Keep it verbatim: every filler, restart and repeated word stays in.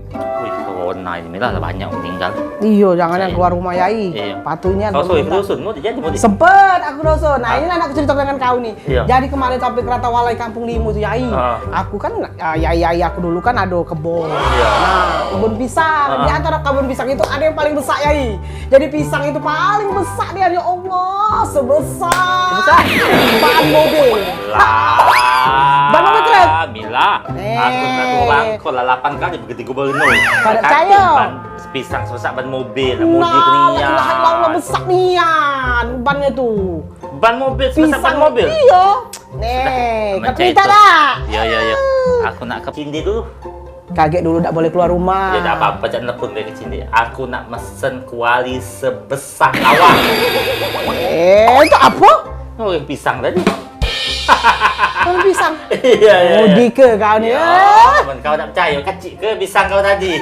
Wih, corona ini lah banyak meninggal. Iyo, jangan yang keluar rumah, Yai. Patutnya. Kau suruh ke dusun, mau jadi, mau jadi. Sempet aku dusun. Nah, inilah nak cerita dengan kau nih. Iyo. Jadi kemarin sampai ke Rata Walai Kampung Limo tuh, Yai. Aku kan, ah, Yai, Yai aku dulu kan ada kebun. Iyo. Nah, kebun pisang. Di antara kebun pisang itu ada yang paling besar, Yai. Jadi pisang itu paling besar dia, ya Allah, sebesar. Sebesar? Ban mobil. Lah. Ban mobil truk. Mila. Eh. Aku nak orang kau lalapan kali begitu gue berenung. Kau tak percaya? Pisang sebesak ban mobil, nak muji ke nian. Nah, besar nian bannya tu. Ban mobil, sebesak ban mobil? Iyo. Nih, kau cerita tak? Iyo, iyo, iyo. Aku nak ke Cindi dulu. Kagek dulu dak boleh keluar rumah. Ya dak apa-apa, cak nelpon ke Cindi. Aku nak mesen kuali sebesak lawang. Eh, itu apa? Oh, yang pisang tadi. Kalau pisang. Iya, iya. Mudi ke kau ni? Ya, men kau tak percaya, kecik ke pisang kau tadi?